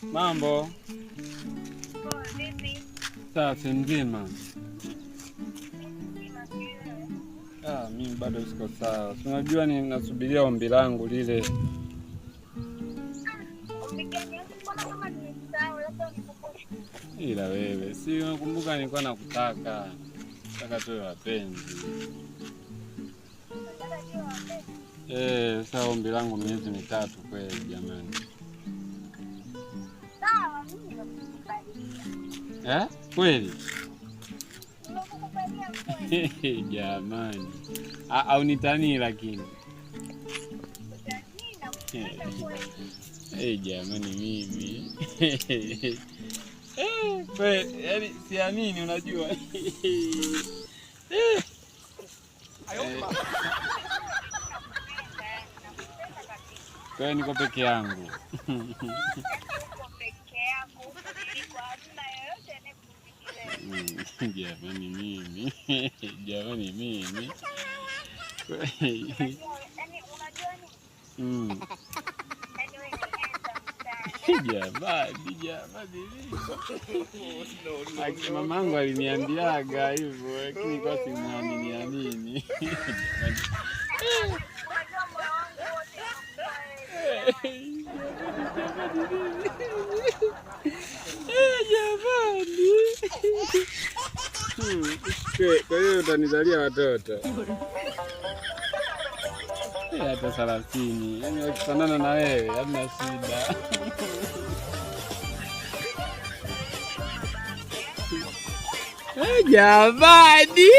Mambo. Safi, mzima. Ah, mimi bado siko sawa. Si unajua ninasubiria ombi langu lile. Ila wewe, si unakumbuka nilikuwa nakutaka. Nataka tuwe wapenzi. Eh, sasa ombi langu miezi 3 kweli jamani. Sawa, mimi nimekukubalia. Eh? Kweli? Nimekukubalia kweli. Jamani. Au nitanii lakini. Utanii na kupenda kweli. Eh, jamani mimi. Kweli, yaani siamini unajua. Kwa hiyo niko peke yangu. Uko peke yako, huko niliko hamna yoyote anayekufikiria. Jamani mimi. Jamani mimi. Yaani unajua nini? Yaani wewe ni handsome sana. Jamani, jamani mimi. Aki mamangu aliniambiaga hivyo lakini kwa simuamini amini. Jamani. Unajua moyo wangu wote unakuwa wewe. Jamani. Kwa hiyo utanizalia watoto. Hata 30. Yaani wakifanana na wewe, hamna shida. Jamani.